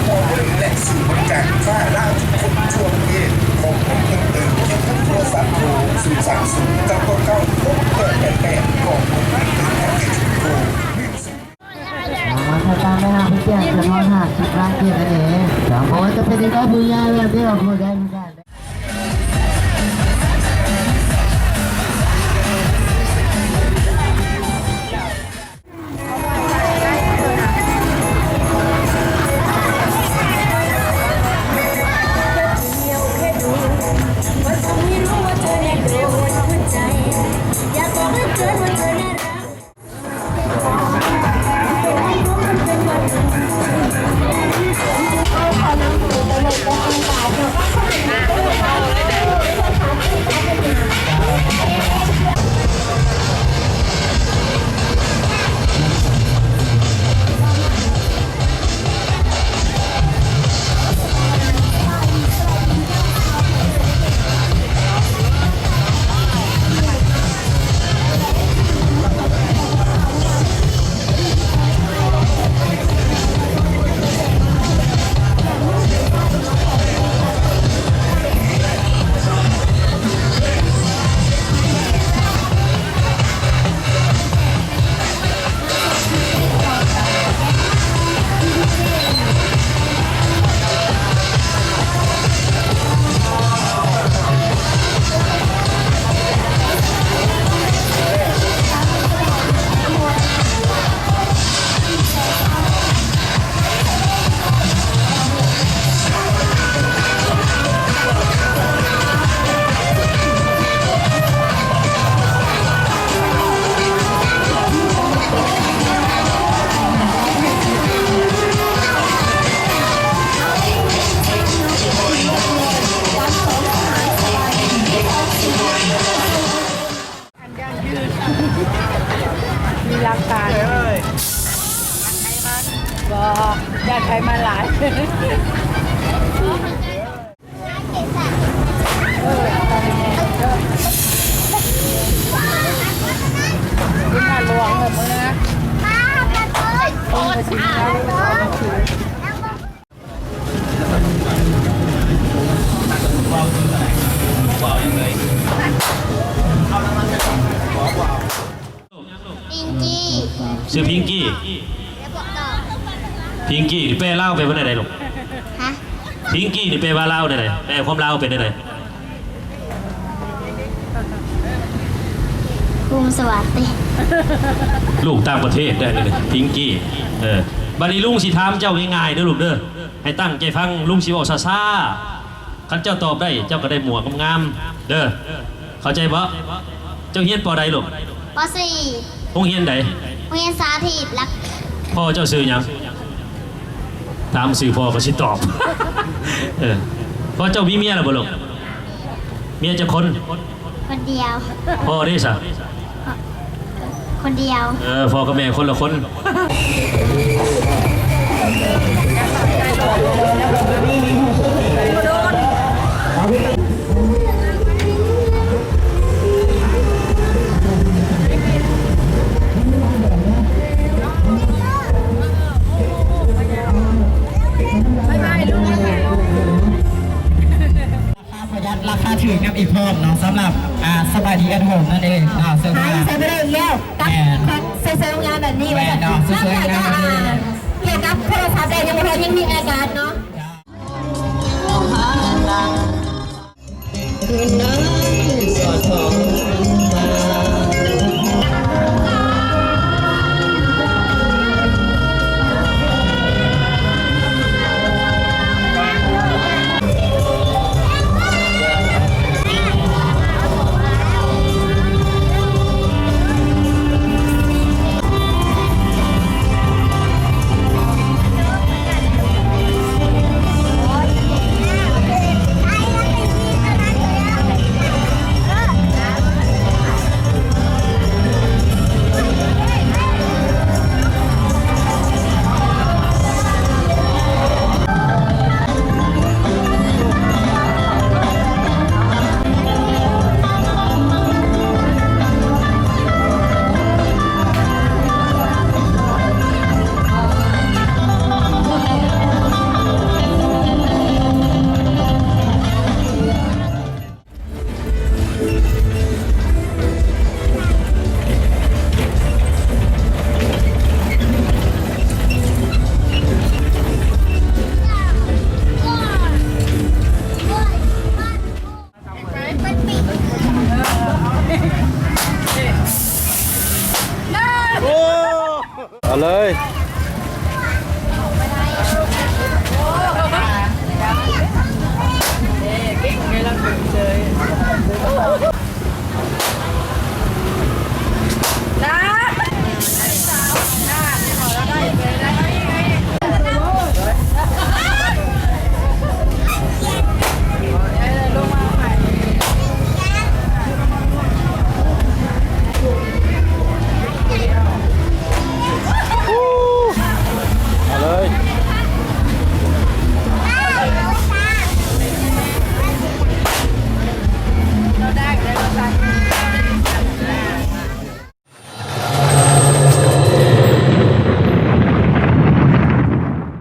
ຂໍ້ມູນ ແລະ ສູນບໍລິການຟ້າລາວທຸກຄົນທົ່ວປະເທດ. ຂໍ້ມູນເພີ່ມເຕີມກ່ຽວກັບໂທລະສັບ ໂທ ສູນສາມສູນ ເກົ້າເກົ້າເກົ້າ ຫົກແປດແປດແປດ. ຂໍ້ມູນເພີ່ມເຕີມ ໂທ ໜຶ່ງສູນ ມາທາງດ້ານໜ້າເປັນກຽດຈຳນວນຫ້າສິບລ້ານກີບນັ້ນເອງ. ໂອ້ ຈະເປັນໄດ້ຜູ້ໃຫຍ່ແລ້ວເດ້ ຜູ້ໃຫຍ່ຄືກັນ. ອັນຢັ້ງຢືນ ມີຫຼັກການ ອັນໄຂມັນ ບໍ່ ຢ້ານໄຂມັນຫຼາຍ. ພິງກີ້ ຊື່ພິງກີ້. ພິງກີ້ນີ້ແປລາວແປວ່າແນວໃດລູກ? ຮະ? ພິງກີ້ນີ້ແປວ່າລາວແນວໃດ? ແປຄວາມລາວເປັນແນວໃດ? ພູມສະຫວັດຕິ. ລູກຕ່າງປະເທດໄດ໋ນີ້ ພິງກີ້. ເອີ ບັດນີ້ລຸງຊິຖາມເຈົ້າງ່າຍໆເດີລູກເດີ ໃຫ້ຕັ້ງໃຈຟັງ ລຸງຊິເວົ້າຊ້າໆ. ຄັນເຈົ້າຕອບໄດ້ ເຈົ້າກໍໄດ້ໝວກງາມໆເດີ. ເຂົ້າໃຈບໍ່? ເຈົ້າຮຽນ ປໍ ໃດລູກ? ປໍ ສີ່. ໂຮງຮຽນໃດ? ໂຮງຮຽນສາທິດຫຼັກ. ພໍ່ເຈົ້າຊື່ຫຍັງ? ຖາມຊື່ພໍ່ກໍຊິຕອບ. ເອີ ພໍ່ເຈົ້າມີເມຍແລ້ວບໍ່ລູກ? ເມຍຈັກຄົນ? ຄົນດຽວ. ພໍ່ເດ້ຊະ? ຄົນດຽວ. ເອີ ພໍ່ກັບແມ່ຄົນລະຄົນ. ລາຄາປະຢັດ ລາຄາຖືກນຳອີກພ້ອມເນາະ ສຳລັບ ອ່າ ສະບາຍດີແອັດໂຮມນັ້ນເອງເນາະ. ເຊິ່ງວ່າ ໃຊ້ໄປໄດ້ອີກແລ້ວ ກັບ ແມ່ນ ເຊີຍໆງາມແບບນີ້ ແມ່ນເນາະ ເຊີຍໆງາມແບບນີ້. ນອກຈາກ ອ່າ ກ່ຽວກັບໂທລະສັບແລ້ວ ຍັງບໍ່ທັນ ຍັງມີແອກາດເນາະ.